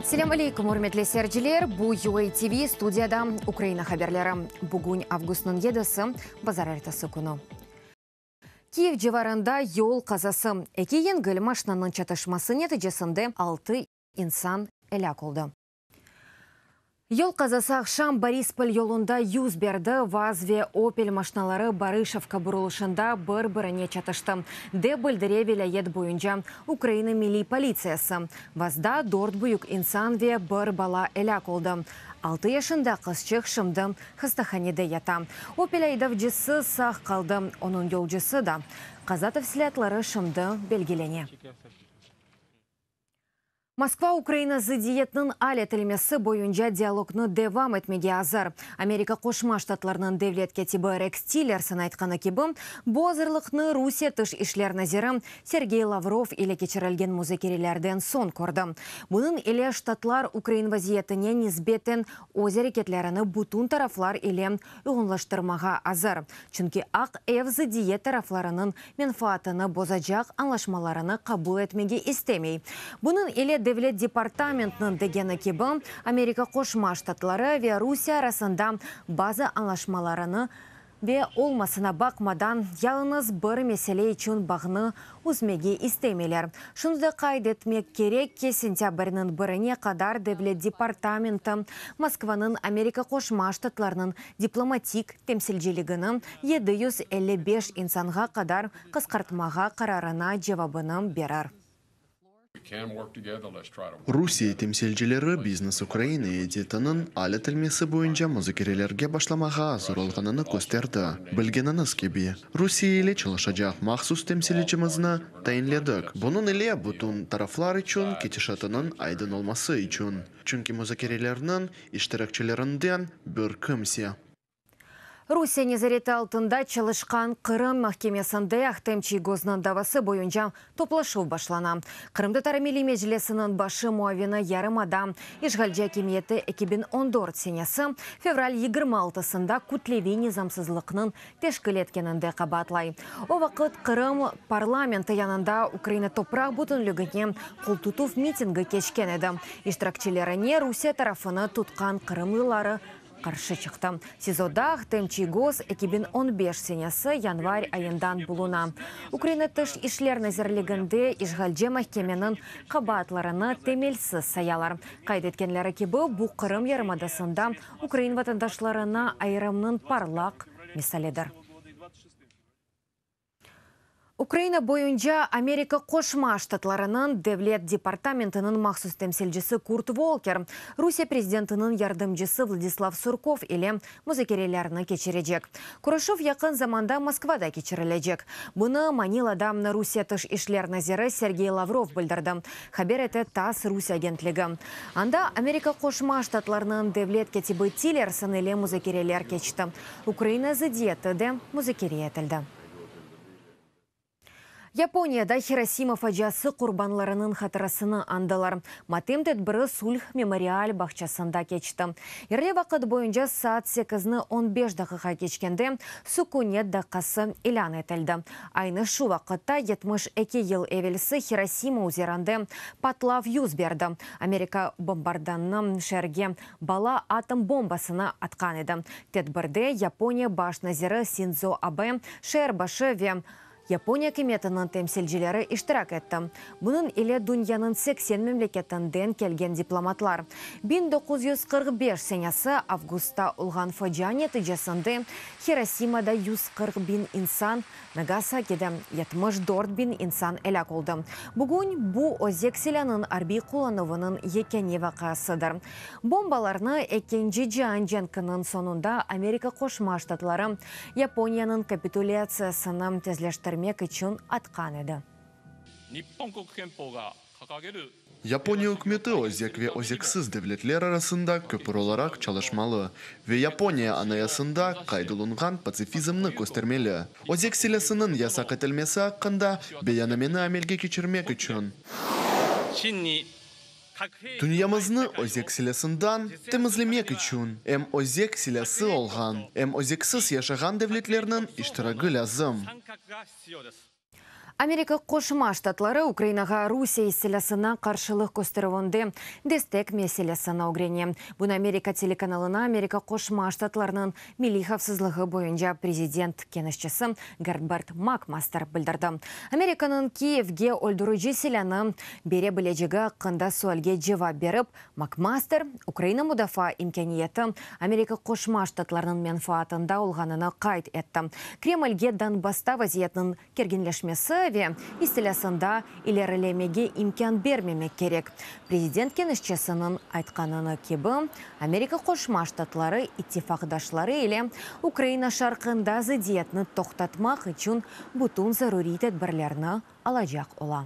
Selâm aleyküm, ürmetli seyirciler! Bu UA TV, studiyada Ukraina haberleri. Bugün avgustnıñ yedisi, bazarertesi künü. Kiyev civarında yol qazası. Eki yengil maşinanıñ çatışması neticesinde altı insan elâk oldı. Yol qazası aqşam Borispol yolunda yüz berdi, VAZ ve Opel maşinaları Barışevka burulışında bir-birine çatıştı, dep bildire vilâyet boyunca Ukraina Milliy politsiyası. VAZda dört büyük insan ve bir bala elâk oldı. Altı yaşında qızçıq şimdi hastahanede yata. Opel aydavcısı sağ qaldı, onıñ yolcusı da. Qaza tafsilâtları şimdi belgilene. Moskva Ukraina zıddiyetniñ al etilmesi boyunca dialognı devam etmege azır. Amerika Qoşma Ştatlarınıñ devlet kâtibi Reks Tillerson aytqanı kibi, bu azırlıqnı Rusiye tış işler naziri Sergey Lavrov ile keçirilgen muzakerelerden soñ kördi. Bunıñ ile Ştatlar ukrain vaziyetine nisbeten öz areketlerini bütün taraflar ile uyğunlaştırmağa azır, çünki Aq Ev zıddiyet taraflarınıñ menfaatını bozacaq añlaşmalarını qabul etmege istemey. Bunıñ ile Devlet departamentiniñ degeni kibi, Amerika Qoşma Ştatları ve Rusiye arasında bazı añlaşmalarını ve olmasına baqmadan, yalıñız bir mesele içün bağnı üzmege istemeyler. Şunı da qayd etmek kerek ki, sentâbrniñ birine qadar Devlet departamenti Moskvanıñ Amerika Qoşma Ştatlarınıñ diplomatik temsilciligini 755 insanğa qadar qısqartmağa qararına cevabını berir. Rusiye temsilcileri Biznes Ukraina eyyetiniñ al etilmesi boyunca muzakerelerge başlamağa azır olğanını kösterdi. Bilgeniñiz kibi, Rusiye ile çalışacaq mahsus temsilcimizni tayinledik, bunıñ ile bütün taraflar içün ketişatınıñ aydın olması içün, çünki muzakerelerniñ iştirakçilerinden bir kimse. Rusiye nezareti altında çalışqan Qırım mahkemesinde Ahtem Çiygoznıñ davası boyunca toplaşuv başlana. Qırımtatar Milliy Meclisiniñ başı muavini yarımada işğalci akimiyeti 2014 senesi fevral 26-sında kütleviy nizamsızlıqnıñ teşkil etkeninde qabaatlay. O vaqıt Qırım parlamenti yanında Ukraina topraq bütünligine qoltutuv mitingi keçken edi. İştirakçilerine Rusiye tarafını tutqan qırımlıları qarşı çıqtı. SİZOda Ahtem Çiygoz 2015 senesi yanvar ayından buluna. Ukraina Tış işler nazirliginde işğalci mahkemeniñ qabaatlarını temelsiz sayalar. Qayd etkenleri kibi, bu Qırım yarımadasında ukrain vatandaşlarına ayırımnıñ parlaq misalidir. Ukraina boyunca Amerika Qoşma Ştatlarınıñ Devlet departamentiniñ mahsus temsilcisi Kurt Volker Rusiye prezidentiniñ yardımcısı Vladislav Surkov ile muzakerelerni keçirecek. Körüşüv yaqın zamanda Moskvada keçirilecek. Bunı Manilada Rusiye tış işler naziri Sergey Lavrov bildirdi, haber ete TASS Rusiye agentligi. Anda Amerika Qoşma Ştatlarınıñ devlet kâtibi Tillerson ile muzakereler keçti. Ukraina zıddiyeti de muzakere etildi. Yaponiyada Hirosima faciası qurbanlarınıñ hatırasını añdılar. Matem tedbiri Sulh memorial bağçasında keçti. Yerli vaqıt boyunca saat sekizni on beş daqiqa keçkende sükünet daqqası ilân etildi. Aynı şu vaqıtta 72 yıl evelsi Hirosima üzerinde patlav yüz berdi. Amerika bombardanı şeerge bala atom bombasını atqan edi. Tedbirde Yaponiya baş naziri Sindzo Abe, şeer başı ve Yaponiya akimiyetiniñ temsilcileri iştirak etti. Bunıñ ile dünyanıñ 80 memleketinden kelgen diplomatlar. 1945 senesi avgustta olğan facia neticesinde Hirosimada 140 biñ insan, Nagasakide 74 biñ insan elâk oldı. Bugün bu özek silânıñ arbiy qullanuvınıñ yekâne vaqiasıdır. Bombalarnı Ekinci cian cenkiniñ soñunda Amerika Qoşma Ştatları Yaponiyanıñ kapitulâtsiyasını tezleştirmek içün atqan edi. Yaponiya ükümeti özek ve özeksiz devletler arasında köpür olaraq çalışmalı ve Yaponiya Anayasında qayd olunğan patsifizmni köstermeli, özek silâsınıñ yasaq etilmesi aqqında beyannameni amelge keçirmek içün. Dünyamıznı özek silâsından temizlemek içün em özek silâsı olğan, em özeksiz yaşağan devletlerniñ iştiragi lâzim. Amerika Qoşma Ştatları Ukrainağa Rusiye istilâsına qarşılıq kösterüvinde destek meselesini ögrene. Bunı Amerika telekanalına Amerika Qoşma Ştatlarınıñ milliy havfsızlığı boyunca prezident keñeşçisi Gerbert Makmaster bildirdi. Amerikanıñ Kiyevge öldürici silânı bere bilecegi aqqında sualge cevap berip, Makmaster, Ukraina mudafaa imkâniyeti Amerika Qoşma Ştatlarınıñ menfaatında olğanını qayd etti. Kremlge Donbassta vaziyetniñ kerginleşmesi ve istilâsında ilerilemege imkân bermemek kerek. Prezident keñeşçisiniñ aytqanını kibi, Amerika Qoşma Ştatları ittifaqdaşları ile Ukraina şarqında zıddiyetni toqtatmaq içün bütün zaruriy tedbirlerni alacaq ola.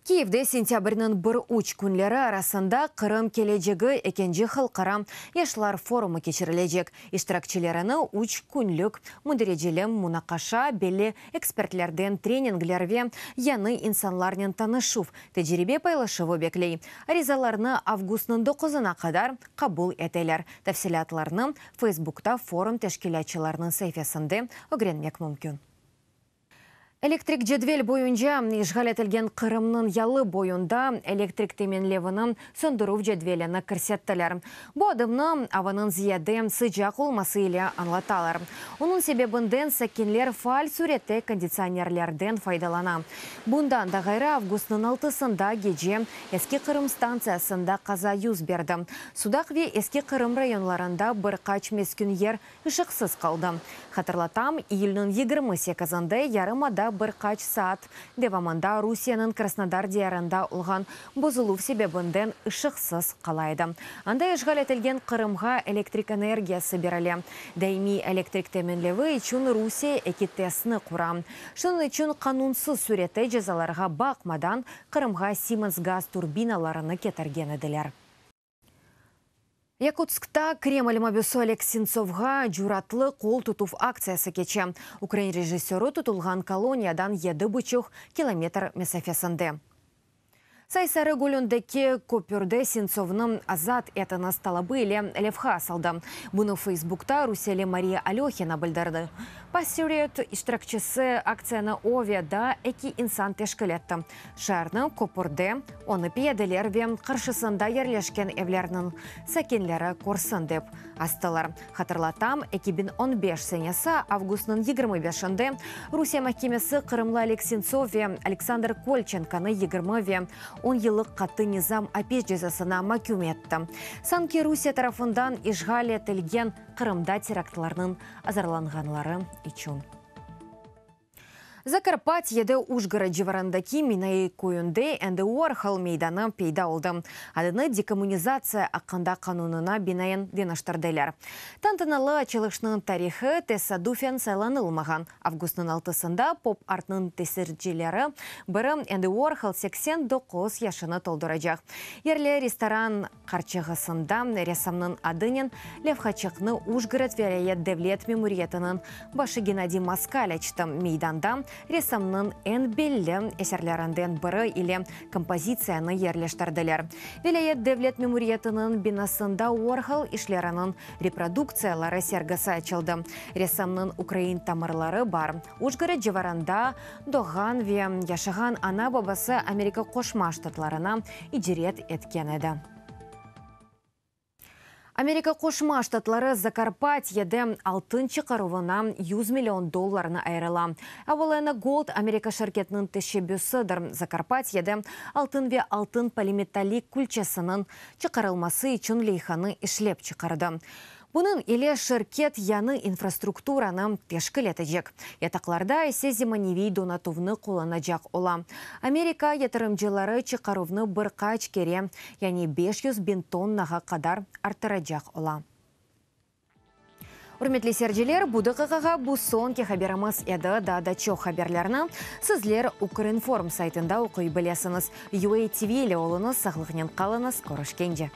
Kiyevde sentâbrniñ bir üç künleri arasında Qırım kelecegi ekinci halqara yaşlar forumı keçirilecek. İştirakçilerini üç künlük mündereceli munaqaşa, belli ekspertlerden treningler ve yañı insanlarnen tanışuv, tecribe paylaşuvı bekley. Arizalarnı avgustnıñ doquzına qadar qabul eteler. Tafsilâtlarnı Feysbukta forum teşkilâtçılarınıñ saifesinde ögrenmek mümkün. Elektrik cedvel boyunca işğal etilgen Qırımnıñ yalı boyunda elektrik teminlevini söndürüv cedvelini kirsettiler. Bu adımnı avanıñ ziyade sıcaq olması ile añlatalar. Onıñ sebebinden sakinler faal sürette konditsionerlerden faydalana. Bundan da ğayrı, avgustnıñ altısında gece Eski Qırım stantsiyasında qaza yüz berdi. Sudaq ve Eski Qırım rayonlarında bir qaç meskün yer ışıqsız qaldı. Hatırlatam, iyülniñ 28-nde yarımada bir qaç saat devamında Rusiyeniñ Krasnodar diyarında olğan bozuluv sebebinden ışıqsız qala edi. Anda işğal etilgen Qırımğa elektrik energiyası berile. Daimiy elektrik teminlevi içün Rusiye eki TESni qura. Şunıñ içün qanunsız sürette cezalarğa baqmadan Qırımğa Siemens gaz turbinalarını ketirgen ediler. Yakutskta Kreml mabüsi Oleg Sentsovğa cüratlı qol tutuv aktsiyası keçe. Ukrain rejissörı tutulğan koloniyadan yedi buçuq kilometr mesafesinde. Saysarı gölündeki köpürde Sentsovnı azat etiñiz talabı ile levha asıldı. Bunı Feysbukta rusiyeli Mariya Alöhina bildirdi. Pussy Riot iştirakçisi aktsiyanı o ve daa eki insan teşkil etti. Şeerniñ köpürde onı piyadeler ve qarşısında yerleşken evlerniñ sakinleri körsin dep astılar. Hatırlatam, 2015 senesi avgustnıñ 25-inde Rusiye mahkemesi qırımlı Oleg Sentsov ve Aleksandr Kolçenkonı 20 ve on yıllıq qattı nizam apis cezasına maküm etti. Sanki Rusiye tarafından işğal etilgen Qırımda teraktlarnıñ azırlanğanları içün. Zakarpatyede Ujgorod civarındaki Minai köyünde Endi Uorhol meydanı peyda oldı. Adını dekommunizatsiya aqqında qanunına binaen deñiştirdiler. Tantanalı açılışnıñ tarihı tesadufen saylanılmağan. Avgustnıñ altısında pop-artnıñ tesircileri biri Endi Uorhol 89 yaşını tolduracaq. Yerli restoran qarçığısında ressamnıñ adınen levhaçıqnı Ujgorod vilâyet devlet memuriyetiniñ başı Gennadiy Moskal açtı. Meydanda ressamnıñ eñ belli eserlerinden biri ile kompozitsiyanı yerleştirdiler. Vilâyet devlet memuriyetiniñ binasında Uorhol işleriniñ reproduktsiyaları sergisi açıldı. Ressamnıñ ukrain tamırları bar. Ujgorod civarında doğğan ve yaşağan ana-babası Amerika Qoşma Ştatlarına icret etken edi. Amerika Qoşma Ştatları Zakarpatyede altın çıqaruvına 100 million dollarnı ayırıla. Avalena Gold Amerika şirketiniñ teşebbüsidir. Zakarpatyede altın ve altın polimetallik külçesiniñ çıqarılması içün leyhanı işlep çıqardı. Bunıñ ile şirket yañı infrastrukturanı teşkil etecek, yataqlarda ise zemaneviy donatuvnı qullanacaq ola. Amerika yatırımcıları çıqaruvnı bir qaç kere, yani 500 biñ tonnağa qadar arttıracaq ola. Ürmetli seyirciler, bu daqiqağa bu soñki haberimiz edi. Daa da çoq haberlerni sizler Ukrinform saytında oquy bilesiñiz. UATV ile oluñız, sağlıqnen qalıñız, körüşkence.